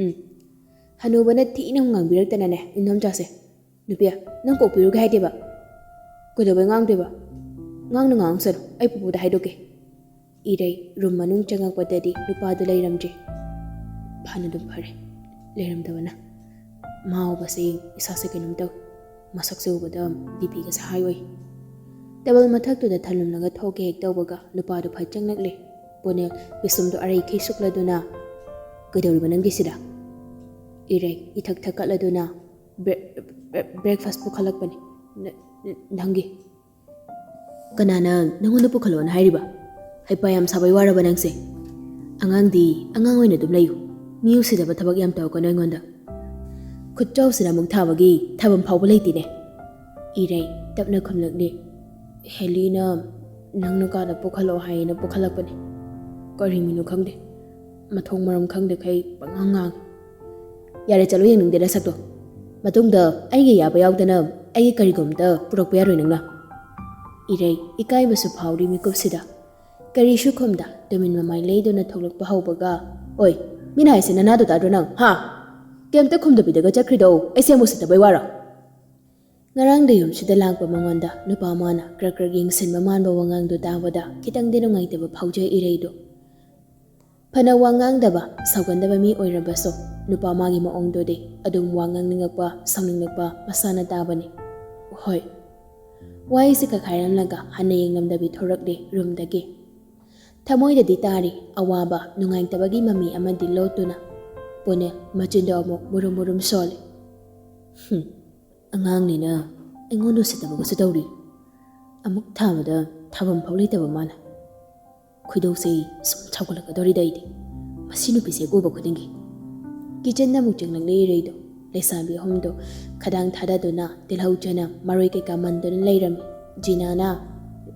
"ꯎꯝ, ꯍꯅꯨꯕꯅ ꯊꯤꯅ ꯉꯥꯡꯕꯤꯔꯛꯇꯅꯅꯦ, ꯏꯟꯗꯣꯝꯆꯥꯁꯦ꯫ ꯅꯨꯄꯤ, ꯅꯪ ꯀꯣꯛꯄꯤꯔꯨꯒꯦ ꯍꯥꯏꯗꯦꯕ? ꯀꯩꯗꯧꯕꯩ ꯉꯥꯡꯗꯣꯏꯕ? ꯉꯥꯡꯅ ꯉꯥꯡꯁꯅꯨ, ꯑꯩ ꯄꯨꯄꯨꯗ ꯍꯥꯏꯗꯣꯛꯀꯦ꯫" ꯏꯔꯩ ꯔꯨꯝ ꯃꯅꯨꯡ ꯆꯪꯉꯛꯄꯗꯗꯤ ꯅꯨꯄꯥꯗꯨ ꯂꯩꯔꯝꯗ꯭ꯔꯤ꯫ ꯐꯅ ꯑꯗꯨꯝ ꯐꯔꯦ, ꯂꯩꯔꯝꯗꯕꯅ꯫ ꯃꯥ ꯎꯕꯁꯦ ꯏꯁꯥꯁꯦ ꯀꯩꯅꯣꯝ ꯇꯧꯏ꯫ ꯃꯁꯛꯁꯦ ꯎꯕꯗ ꯕꯤ ꯄꯤꯒꯁꯦ ꯍꯥꯏ ꯑꯣꯏ꯫ ꯇꯦꯕꯜ ꯃꯊꯛꯇꯨꯗ ꯊꯝꯂꯝꯂꯒ ꯊꯣꯛꯀꯦ ꯍꯦꯛ ꯇꯧꯕꯒ ꯅꯨꯄꯥꯗꯨ ꯐꯠ ꯆꯪꯂꯛꯂꯦ꯫ ꯄꯨꯅꯦꯜ ꯄꯤꯁꯨꯝꯗꯨ ꯑꯔꯩꯈꯩ ꯁꯨꯛꯂꯗꯨꯅ, "ꯀꯩꯗꯧꯔꯤꯕ ꯅꯪꯒꯤ ꯁꯤꯗ?" ꯏꯔꯩ ꯏꯊꯛ ꯊꯛꯀꯠꯂꯗꯨꯅ, "ꯕ꯭ꯔꯦ-, ꯕ꯭ꯔꯦ-, ꯕ꯭ꯔꯦꯛꯐꯥꯁ ꯄꯨꯈꯠꯂꯛꯄꯅꯤ꯫ ꯅ-, ꯅ-, ꯅꯪꯒꯤ꯫" "ꯀꯅꯥꯅ ꯅꯪꯉꯣꯟꯗ ꯄꯨꯈꯠꯂꯣꯅ ꯍꯥꯏꯔꯤꯕ? ꯍꯩꯄꯥ ꯌꯥꯝ ꯁꯥꯕꯩ ꯋꯥꯔꯕ ꯅꯪꯁꯦ? ꯑꯉꯥꯡꯗꯤ ꯑꯉꯥꯡ ꯑꯣꯏꯅ ꯑꯗꯨꯝ ꯂꯩꯌꯨ꯫ ꯃꯤ ꯎꯁꯤꯗꯕ ꯊꯕꯛ ꯌꯥꯝ ꯇꯧꯔꯛꯀꯅꯨ ꯑꯩꯉꯣꯟꯗ꯫" ꯈꯨꯠꯆꯧꯁꯤꯅ ꯑꯃꯨꯛ ꯊꯥꯕꯒꯤ ꯊꯥꯐꯝ ꯐꯥꯎꯕ ꯂꯩꯇꯦꯅꯦ꯫ ꯏꯔꯩ ꯇꯞꯅ ꯈꯨꯝꯂꯛꯂꯦ꯫ "ꯍꯦꯂꯤꯅ ꯅꯪꯅ ꯀꯥꯗ ꯄꯨꯈꯠꯂꯛꯑꯣ ꯍꯥꯏꯌꯦꯅ ꯄꯨꯈꯠꯂꯛꯄꯅꯦ꯫ ꯀꯔꯤ ꯃꯤꯅꯣ ꯈꯪꯗꯦ꯫ ꯃꯊꯣꯡ ꯃꯔꯝ ꯈꯪꯗꯈꯩ ꯄꯉꯥꯡ ꯉꯥꯡꯉꯤ꯫" "ꯌꯥꯔꯦ, ꯆꯠꯂꯣ, ꯌꯦꯡꯅꯤꯡꯗꯦ ꯅꯁꯛꯇꯣ꯫ ꯃꯇꯨꯡꯗ ꯑꯩꯒꯤ ꯌꯥꯕ ꯌꯥꯎꯗꯅ ꯑꯩꯒꯤ ꯀꯔꯤꯒꯨꯝꯕꯗ ꯄꯨꯔꯛꯄ ꯌꯥꯔꯣꯏ ꯅꯪꯅ꯫" ꯏꯔꯩ ꯏꯀꯥꯏꯕꯁꯨ ꯐꯥꯎꯔꯤ ꯃꯤꯀꯨꯞꯁꯤꯗ꯫ ꯀꯔꯤꯁꯨ ꯈꯨꯝꯗ ꯇꯨꯃꯤꯟ ꯃꯃꯥꯏ ꯂꯩꯗꯨꯅ ꯊꯣꯛꯂꯛꯄ ꯍꯧꯕꯒ, "ꯑꯣꯏ, ꯃꯤꯅ ꯍꯥꯏꯁꯦ ꯅꯅꯥꯗꯣ ꯇꯥꯗ꯭ꯔꯣ ꯅꯪ, ꯍꯥ? ꯀꯩꯝꯇ ꯈꯨꯝꯗꯕꯤꯗꯒ ꯆꯠꯈ꯭ꯔꯤꯗꯣ ꯑꯩꯁꯦ ꯌꯥꯝ ꯎꯁꯤꯠꯇꯕꯩ ꯋꯥꯔꯣ?" ꯉꯔꯥꯡꯗ ꯌꯨꯝꯁꯤꯗ ꯂꯥꯛꯄ ꯃꯉꯣꯟꯗ ꯅꯨꯄꯥ ꯑꯃꯅ ꯀ꯭ꯔꯛ ꯀ꯭ꯔꯛ ꯌꯦꯡꯁꯤꯟꯕ ꯃꯥꯟꯕ ꯋꯥꯉꯥꯡꯗꯨ ꯇꯥꯕꯗ ꯈꯤꯇꯪꯗꯤ ꯅꯨꯡꯉꯥꯏꯇꯕ ꯐꯥꯎꯖꯩ ꯏꯔꯩꯗꯨ꯫ ꯐꯅ ꯋꯥ ꯉꯥꯡꯗꯕ, ꯁꯥꯎꯒꯟꯗꯕ ꯃꯤ ꯑꯣꯏꯔꯕꯁꯨ, ꯅꯨꯄꯥ ꯃꯥꯒꯤ ꯃꯑꯣꯡꯗꯨꯗꯤ ꯑꯗꯨꯝ ꯋꯥ ꯉꯥꯡꯅꯤꯡꯉꯛꯄ, ꯁꯥꯎꯅꯤꯡꯂꯛꯄ ꯃꯁꯥꯅ ꯇꯥꯕꯅꯤ꯫ ꯍꯣꯏ꯫ ꯋꯥꯍꯩꯁꯤ ꯈꯥꯏꯈꯥꯏꯔꯝꯂꯒ ꯍꯟꯅ ꯌꯦꯡꯂꯝꯗꯕꯤ ꯊꯣꯔꯛꯂꯦ ꯔꯨꯝꯗꯒꯤ꯫ ꯊꯃꯣꯏꯗꯗꯤ ꯇꯥꯔꯤ ꯑꯋꯥꯕ, ꯅꯨꯡꯉꯥꯏꯇꯕꯒꯤ ꯃꯃꯤ ꯑꯃꯗꯤ ꯂꯣꯠꯇꯨꯅ꯫ ꯄꯨꯅꯦꯜ ꯃꯆꯤꯟꯗꯣ ꯑꯃꯨꯛ ꯃꯨꯔꯨꯝ ꯃꯨꯔꯨꯝ ꯁꯣꯜꯂꯤ꯫ "ꯍꯨꯝ, ꯑꯉꯥꯡꯅꯤꯅ ꯑꯩꯉꯣꯟꯗ ꯎꯁꯤꯠꯇꯕꯒꯁꯨ ꯇꯧꯔꯤ꯫ ꯑꯃꯨꯛ ꯊꯥꯕꯗ ꯊꯥꯐꯝ ꯐꯥꯎ ꯂꯩꯇꯕ ꯃꯥꯅ꯫ ꯈꯣꯏꯗꯧꯁꯦ ꯁꯨꯝ ꯁꯥꯎꯒꯠꯂꯛꯀꯗꯧꯔꯤꯗ ꯑꯩꯗꯤ, ꯃꯁꯤ ꯅꯨꯄꯤꯁꯦ ꯎꯕ ꯈꯨꯗꯤꯡꯒꯤ꯫" ꯀꯤꯆꯟꯗ ꯑꯃꯨꯛ ꯆꯪꯂꯛꯂꯦ ꯏꯔꯩꯗꯣ꯫ ꯂꯩꯁꯥꯕꯤ ꯑꯍꯨꯝꯗꯣ ꯈꯗꯥꯡ ꯊꯥꯗꯗꯨꯅ ꯇꯤꯜꯍꯧ ꯆꯅꯝ ꯃꯔꯣꯏ ꯀꯩꯀꯥ ꯃꯟꯗꯨꯅ ꯂꯩꯔꯝꯃꯤ꯫ ꯖꯤꯅꯥꯅ,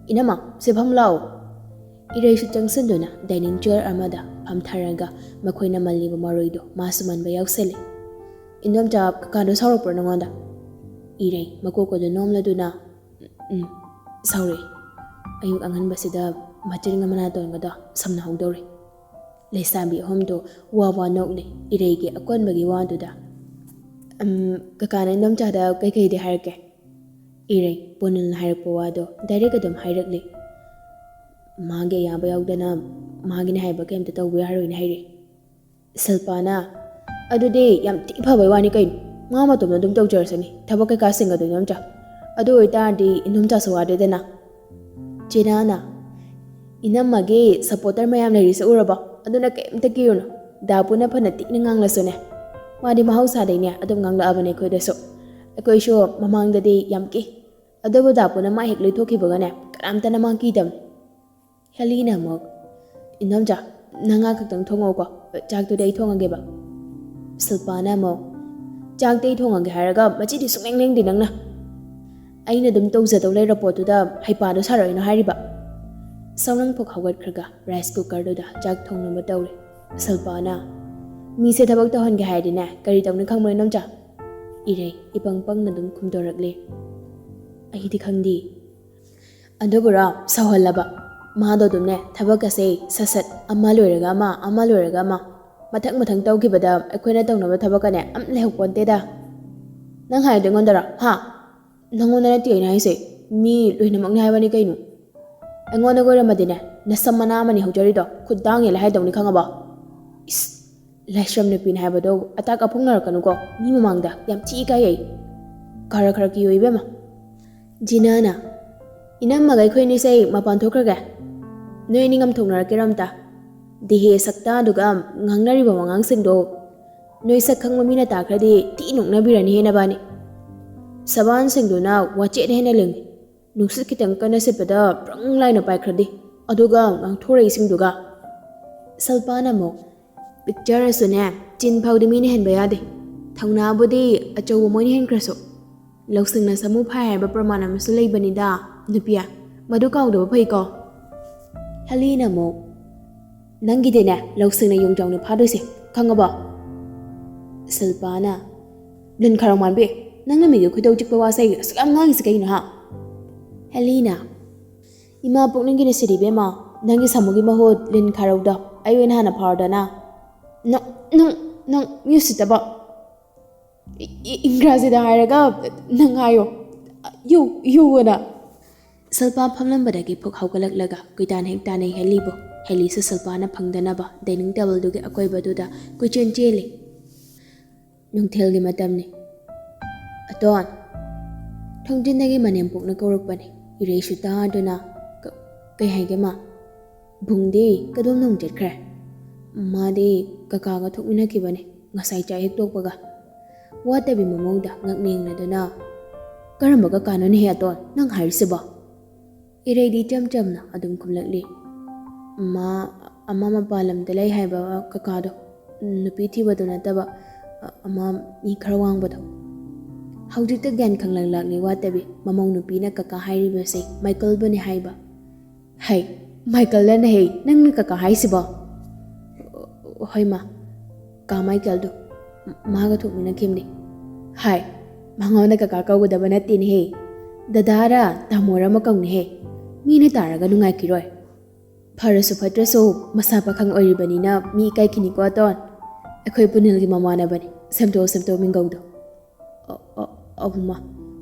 "ꯏꯅꯝꯃ, ꯁꯤ ꯐꯝ ꯂꯥꯛꯑꯣ"꯫ ꯏꯔꯩꯁꯨ ꯆꯪꯁꯤꯟꯗꯨꯅ dining chair ꯑꯃꯗ ꯐꯝꯊꯔꯒ ꯃꯈꯣꯏꯅ ꯃꯜꯂꯤꯕ ꯃꯔꯣꯏꯗꯣ ꯃꯥꯁꯨ ꯃꯟꯕ ꯌꯥꯎꯁꯜꯂꯤ꯫ "ꯏꯟꯗꯣꯝꯆꯥ, ꯀꯀꯥꯗꯣ ꯁꯥꯎꯔꯛꯄ꯭ꯔꯣ ꯅꯉꯣꯟꯗ?" ꯏꯔꯩ ꯃꯀꯣꯛꯀꯗꯨ ꯅꯣꯝꯂꯗꯨꯅ, "ꯎꯝ, ꯁꯥꯎꯔꯛꯏ꯫ ꯑꯌꯨꯛ ꯑꯉꯟꯕꯁꯤꯗ ꯃꯆꯤꯟꯒ ꯃꯅꯥꯇꯣꯟꯒꯗꯣ ꯁꯝꯅꯍꯧꯗꯧꯔꯦ"꯫ ꯂꯩꯁꯥꯕꯤ ꯑꯍꯨꯝꯗꯣ ꯋꯥ ꯋꯥ ꯅꯣꯛꯂꯤ ꯏꯔꯩꯒꯤ ꯑꯀꯣꯟꯕꯒꯤ ꯋꯥꯗꯨꯗ꯫ "ꯎꯝ, ꯀꯀꯥꯅ ꯏꯟꯗꯣꯝꯆꯥꯗ ꯀꯩꯀꯩꯗꯤ ꯍꯥꯏꯔꯛꯀꯦ?" ꯏꯔꯩ ꯄꯨꯅꯤꯜꯅ ꯍꯥꯏꯔꯛꯄ ꯋꯥꯗꯣ direct ꯑꯗꯨꯝ ꯍꯥꯏꯔꯛꯂꯤ꯫ "ꯃꯥꯒꯤ ꯑꯌꯥꯕ ꯌꯥꯎꯗꯅ ꯃꯥꯒꯤꯅꯦ ꯍꯥꯏꯕ ꯀꯩꯝꯇ ꯇꯧꯕ ꯌꯥꯔꯣꯏꯅ ꯍꯥꯏꯔꯛꯏ"꯫ ꯁꯤꯜꯄꯥꯅ, "ꯑꯗꯨꯗꯤ ꯌꯥꯝ ꯊꯤ ꯐꯕꯩ ꯋꯥꯅꯤ ꯀꯩꯅꯣ꯫ ꯃꯥ ꯃꯇꯣꯝꯗ ꯑꯗꯨꯝ ꯇꯧꯖꯔꯁꯅꯤ, ꯊꯕꯛ ꯀꯩꯀꯥ ꯁꯤꯡꯒꯗꯣ ꯏꯟꯗꯣꯝꯆꯥ꯫ ꯑꯗꯨ ꯑꯣꯏꯇꯥꯔꯗꯤ ꯏꯟꯗꯣꯝꯆꯥꯁꯨ ꯋꯥꯗꯦꯗꯅ"꯫ ꯆꯦꯅꯥꯅ, "ꯏꯅꯝꯃꯒꯤ supporter ꯃꯌꯥꯝ ꯂꯩꯔꯤꯁꯦ ꯎꯔꯕꯣ? ꯑꯗꯨꯅ ꯀꯩꯝꯇ ꯀꯤꯔꯨꯅꯨ꯫ ꯗꯥꯄꯨꯅ ꯐꯅ ꯊꯤꯅ ꯉꯥꯡꯂꯁꯨꯅꯦ, ꯃꯥꯗꯤ ꯃꯍꯧꯁꯥꯗꯩꯅꯦ ꯑꯗꯨꯝ ꯉꯥꯡꯂꯛꯑꯕꯅꯦ ꯑꯩꯈꯣꯏꯗꯁꯨ꯫ ꯑꯩꯈꯣꯏꯁꯨ ꯃꯃꯥꯡꯗꯗꯤ ꯌꯥꯝ ꯀꯤ꯫ ꯑꯗꯨꯕꯨ ꯗꯥꯄꯨꯅ ꯃꯥ ꯍꯦꯛ ꯂꯣꯏꯊꯣꯛꯈꯤꯕꯒꯅꯦ, ꯀꯅꯥꯝꯇꯅ ꯃꯥ ꯀꯤꯗꯕꯅꯤ"꯫ ꯍꯦꯂꯤꯅ ꯑꯃꯨꯛ, "ꯏꯟꯗꯣꯝꯆꯥ, ꯅꯪ ꯉꯥ ꯈꯛꯇꯪ ꯊꯣꯡꯉꯧꯀꯣ, ꯆꯥꯛꯇꯨꯗꯤ ꯑꯩ ꯊꯣꯡꯉꯒꯦꯕ"꯫ ꯁꯤꯜꯄꯥꯅ ꯑꯃꯨꯛ, "ꯆꯥꯛꯇꯤ ꯑꯩ ꯊꯣꯡꯉꯒꯦ ꯍꯥꯏꯔꯒ ꯃꯆꯤꯗꯤ ꯁꯨꯡꯂꯦꯡ ꯂꯦꯡꯗꯦ ꯅꯪꯅ꯫ ꯑꯩꯅ ꯑꯗꯨꯝ ꯇꯧꯖꯗꯧ ꯂꯩꯔ ꯄꯣꯠꯇꯨꯗ ꯍꯩꯄꯥꯗꯣ ꯁꯥꯔꯛꯏꯅꯣ ꯍꯥꯏꯔꯤꯕ"꯫ ꯁꯧꯅꯪ ꯐꯨꯛ ꯍꯧꯒꯠꯈ꯭ꯔꯒ rice cookerꯗꯨꯗ ꯆꯥꯛ ꯊꯣꯡꯅꯕ ꯇꯧꯔꯤ꯫ ꯁꯤꯜꯄꯥꯅ, "ꯃꯤꯁꯦ ꯊꯕꯛ ꯇꯧꯍꯟꯒꯦ ꯍꯥꯏꯔꯗꯤꯅꯦ, ꯀꯔꯤ ꯇꯧꯅꯤ ꯈꯪꯕ꯭ꯔꯣ ꯏꯟꯗꯣꯝꯆꯥ?" ꯏꯔꯩ ꯏꯄꯪ ꯄꯪꯅ ꯑꯗꯨꯝ ꯈꯨꯝꯗꯣꯔꯛꯂꯦ, "ꯑꯩꯗꯤ ꯈꯪꯗꯦ"꯫ ꯑꯗꯨꯕꯨꯔꯣ, ꯁꯧꯍꯜꯂꯕ꯫ ꯃꯥꯗꯣ ꯑꯗꯨꯝꯅꯦ, ꯊꯕꯛꯀꯁꯦ ꯁꯠ ꯁꯠ ꯑꯃ ꯂꯣꯏꯔꯒ ꯑꯃ, ꯑꯃ ꯂꯣꯏꯔꯒ ꯑꯃ, ꯃꯊꯪ ꯃꯊꯪ ꯇꯧꯈꯤꯕꯗ ꯑꯩꯈꯣꯏꯅ ꯇꯧꯅꯕ ꯊꯕꯛꯀꯅꯦ ꯑꯝ ꯂꯩꯍꯧꯄꯣꯟꯇꯦꯗ꯫ "ꯅꯪ ꯍꯥꯏꯗꯣ ꯑꯩꯉꯣꯟꯗꯔꯣ? ꯍꯥ? ꯅꯪꯉꯣꯟꯗ ꯅꯠꯇꯦ ꯑꯩꯅ ꯍꯥꯏꯁꯦ, ꯃꯤ ꯂꯣꯏꯅꯃꯛꯅꯦ ꯍꯥꯏꯕꯅꯤ ꯀꯩꯅꯣ꯫ ꯑꯩꯉꯣꯟꯗꯒ ꯑꯣꯏꯔꯝꯃꯗꯤꯅꯦ, ꯅꯁꯝ ꯃꯅꯥ ꯑꯃꯅꯤ ꯍꯧꯖꯔꯤꯗꯣ, ꯈꯨꯠ ꯗꯥꯡ ꯌꯦꯜꯂꯦ ꯍꯥꯏꯗꯧꯅꯤ ꯈꯪꯉꯕꯣ?" ꯏꯁ, ꯂꯥꯏꯁ꯭ꯔꯝ ꯅꯨꯄꯤꯅꯦ ꯍꯥꯏꯕꯗꯣ ꯑꯇꯥꯛ ꯑꯐꯣꯡꯅꯔꯛꯀꯅꯨꯀꯣ, ꯃꯤ ꯃꯃꯥꯡꯗ ꯌꯥꯝ ꯊꯤ ꯏꯀꯥꯏꯌꯦ꯫ ꯈꯔ ꯈꯔ ꯀꯤꯌꯣ ꯏꯕꯦꯝꯃ꯫ ꯖꯤꯅꯥꯅ, "ꯏꯅꯝꯃꯒ ꯑꯩꯈꯣꯏ ꯑꯅꯤꯁꯦ ꯑꯩ ꯃꯄꯥꯟ ꯊꯣꯛꯈ꯭ꯔꯒꯦ꯫ ꯅꯣꯏ ꯑꯅꯤ ꯉꯝꯊꯣꯛꯅꯔꯛꯀꯦꯔꯣ ꯑꯝꯇ? ꯗꯤꯍꯦ ꯁꯛꯇꯥꯗꯨꯒ ꯉꯥꯡꯅꯔꯤꯕ ꯋꯥꯉꯥꯡꯁꯤꯡꯗꯣ ꯅꯣꯏ ꯁꯛ ꯈꯪꯕ ꯃꯤꯅ ꯇꯥꯈ꯭ꯔꯗꯤ ꯊꯤ ꯅꯣꯛꯅꯕꯤꯔꯅꯤꯍꯦ ꯅꯕꯥꯅꯤ꯫ ꯁꯕꯥꯟꯁꯤꯡꯗꯨꯅ ꯋꯥꯆꯦꯠ ꯍꯦꯟꯅ ꯂꯤꯡꯉꯤ꯫ ꯅꯨꯡꯁꯤꯠ ꯈꯤꯇꯪ ꯀꯟꯅ ꯁꯤꯠꯄꯗ ꯕ꯭ꯔꯪ ꯂꯥꯏꯅ ꯄꯥꯏꯈ꯭ꯔꯗꯤ, ꯑꯗꯨꯒ ꯉꯥꯡꯊꯣꯔꯛꯏꯁꯤꯡꯗꯨꯒ"꯫ ꯁꯤꯜꯄꯥꯅ ꯑꯃꯨꯛ, "Picture ꯑꯁꯨꯅꯦ, ꯆꯤꯟ ꯐꯥꯎꯗꯤ ꯃꯤꯅ ꯍꯦꯟꯕ ꯌꯥꯗꯦ꯫ ꯊꯧꯅꯥꯕꯨꯗꯤ ꯑꯆꯧꯕ ꯃꯣꯏꯅ ꯍꯦꯟꯈ꯭ꯔꯁꯨ꯫ ꯂꯧꯁꯤꯡꯅ ꯁꯃꯨ ꯐꯥꯏ ꯍꯥꯏꯕ ꯄ꯭ꯔꯃꯥꯟ ꯑꯃꯁꯨ ꯂꯩꯕꯅꯤꯗ"꯫ ꯅꯨꯄꯤ, ꯃꯗꯨ ꯀꯥꯎꯗꯕ ꯐꯩꯀꯣ꯫ ꯍꯦꯂꯤꯅ ꯑꯃꯨꯛ, "ꯅꯪꯒꯤꯗꯤꯅꯦ ꯂꯧꯁꯤꯡꯅ ꯌꯣꯡꯆꯥꯎꯅ ꯐꯥꯗꯣꯏꯁꯦ, ꯈꯪꯉꯕꯣ?" ꯁꯤꯜꯄꯥꯅ, "ꯂꯤꯟ ꯈꯥꯔꯧ ꯃꯥꯟꯕꯤ, ꯅꯪꯅ ꯃꯤꯒꯤ ꯈꯣꯏꯗꯧ ꯆꯤꯛꯄ ꯋꯥꯁꯦ ꯑꯁꯨꯛ ꯌꯥꯝ ꯉꯥꯡꯉꯤꯁꯦ ꯀꯩꯅꯣ, ꯍꯥ?" ꯍꯦꯂꯤꯅ, "ꯏꯃꯥ ꯄꯣꯛꯅꯤꯡꯒꯤꯅ ꯁꯤꯔꯤ ꯏꯕꯦꯝꯃ, ꯅꯪꯒꯤ ꯁꯥꯃꯨꯒꯤ ꯃꯍꯨꯠ ꯂꯤꯟ ꯈꯥꯔꯧꯗꯣ ꯑꯩ ꯑꯣꯏꯅ ꯍꯥꯟꯅ ꯐꯥꯎꯔꯗꯅ꯫ ꯅꯪ, ꯅꯪ, ꯅꯪ ꯃꯤ ꯎꯁꯤꯠꯇꯕ꯫ ꯏ-, ꯏ-, ꯏꯪꯒ꯭ꯔꯥꯖꯤꯗ ꯍꯥꯏꯔꯒ ꯅꯪ ꯍꯥꯏꯌꯣ꯫ ꯌꯨ, ꯌꯨ ꯑꯅ꯫" ꯁꯤꯜꯄꯥ ꯐꯝꯂꯝꯕꯗꯒꯤ ꯐꯨꯛ ꯍꯧꯒꯠꯂꯛꯂꯒ ꯀꯣꯏꯇꯥꯟ ꯍꯦꯛ ꯇꯥꯟꯅꯩ ꯍꯦꯂꯤꯕꯨ꯫ ꯍꯦꯂꯤꯁꯨ ꯁꯤꯜꯄꯥꯅ ꯐꯪꯗꯅꯕ dining tableꯗꯨꯒꯤ ꯑꯀꯣꯏꯕꯗꯨꯗ ꯀꯣꯏꯆꯦꯟ ꯆꯦꯜꯂꯤ꯫ ꯅꯨꯡꯊꯤꯜꯒꯤ ꯃꯇꯝꯅꯤ꯫ "ꯑꯇꯣꯟ!" ꯊꯣꯡꯖꯤꯟꯗꯒꯤ ꯃꯅꯦꯝꯄꯣꯛꯅ ꯀꯧꯔꯛꯄꯅꯤ꯫ ꯏꯔꯩꯁꯨ ꯇꯥꯗꯨꯅ, "ꯀ-, ꯀꯩ ꯍꯥꯏꯒꯦ, ꯃꯥ?" "ꯕꯨꯡꯗꯤ ꯀꯗꯣꯝꯗ ꯑꯃꯨꯛ ꯆꯠꯈ꯭ꯔꯦ?" "ꯃꯥꯗꯤ ꯀꯀꯥꯒ ꯊꯣꯛꯃꯤꯟꯅꯈꯤꯕꯅꯤ, ꯉꯁꯥꯏ ꯆꯥꯛ ꯍꯦꯛ ꯇꯣꯛꯄꯒ꯫" ꯋꯥꯇꯕꯤ ꯃꯃꯧꯗ ꯉꯛꯅ ꯌꯦꯡꯅꯗꯨꯅ, "ꯀꯔꯝꯕ ꯀꯀꯥꯅꯣꯅꯦꯍꯦ ꯑꯇꯣꯟ ꯅꯪ ꯍꯥꯏꯔꯤꯁꯤꯕꯣ?" ꯏꯔꯩꯗꯤ ꯏꯆꯝ ꯆꯝꯅ ꯑꯗꯨꯝ ꯈꯨꯝꯂꯛꯂꯤ꯫ "ꯃꯥ ꯑꯃ ꯃꯄꯥꯟ ꯂꯝꯗ ꯂꯩ ꯍꯥꯏꯕ ꯀꯀꯥꯗꯣ, ꯅꯨꯄꯤ ꯊꯤꯕꯗꯣ ꯅꯠꯇꯕ, ꯑ-, ꯑꯃ ꯃꯤ ꯈꯔ ꯋꯥꯡꯕꯗꯣ꯫" ꯍꯧꯖꯤꯛꯇ ꯒ꯭ꯌꯥꯟ ꯈꯪꯂꯛ ꯂꯥꯛꯂꯤ ꯋꯥꯇꯕꯤ, ꯃꯃꯧ ꯅꯨꯄꯤꯅ ꯀꯀꯥ ꯍꯥꯏꯔꯤꯕꯁꯦ ꯃꯥꯏꯀꯜꯕꯨꯅꯦ ꯍꯥꯏꯕ꯫ "ꯍꯩ, ꯃꯥꯏꯀꯜꯗꯅ ꯍꯦ ꯅꯪꯅ ꯀꯀꯥ ꯍꯥꯏꯁꯤꯕꯣ?" "ꯍꯣꯏ ꯃꯥ, ꯀꯥ ꯃꯥꯏꯀꯦꯜꯗꯣ ꯃꯥꯒ ꯊꯣꯛꯃꯤꯟꯅꯈꯤꯕꯅꯤ꯫" "ꯍꯥꯏ, ꯃꯉꯣꯟꯗ ꯀꯀꯥ ꯀꯧꯒꯗꯕ ꯅꯠꯇꯦꯅꯦꯍꯦ, ꯗꯗꯥꯔ ꯇꯥꯃꯣꯔ ꯑꯃ ꯀꯧꯅꯦꯍꯦ꯫ ꯃꯤꯅ ꯇꯥꯔꯒ ꯅꯨꯡꯉꯥꯏꯈꯤꯔꯣꯏ꯫ ꯐꯔꯁꯨ ꯐꯠꯇ꯭ꯔꯁꯨ ꯃꯁꯥ ꯄꯥꯈꯪ ꯑꯣꯏꯔꯤꯕꯅꯤꯅ ꯃꯤ ꯏꯀꯥꯏꯈꯤꯅꯤꯀꯣ ꯑꯇꯣꯟ꯫ ꯑꯩꯈꯣꯏ ꯄꯨꯅꯤꯜꯒꯤ ꯃꯃꯥꯟꯅꯕꯅꯤ, ꯁꯦꯝꯗꯣꯛꯑꯣ ꯁꯦꯝꯗꯣꯛꯑꯣ ꯃꯤꯡꯒꯧꯗꯣ꯫" "ꯑ-, ꯑ-, ꯑꯧ ꯃꯥ,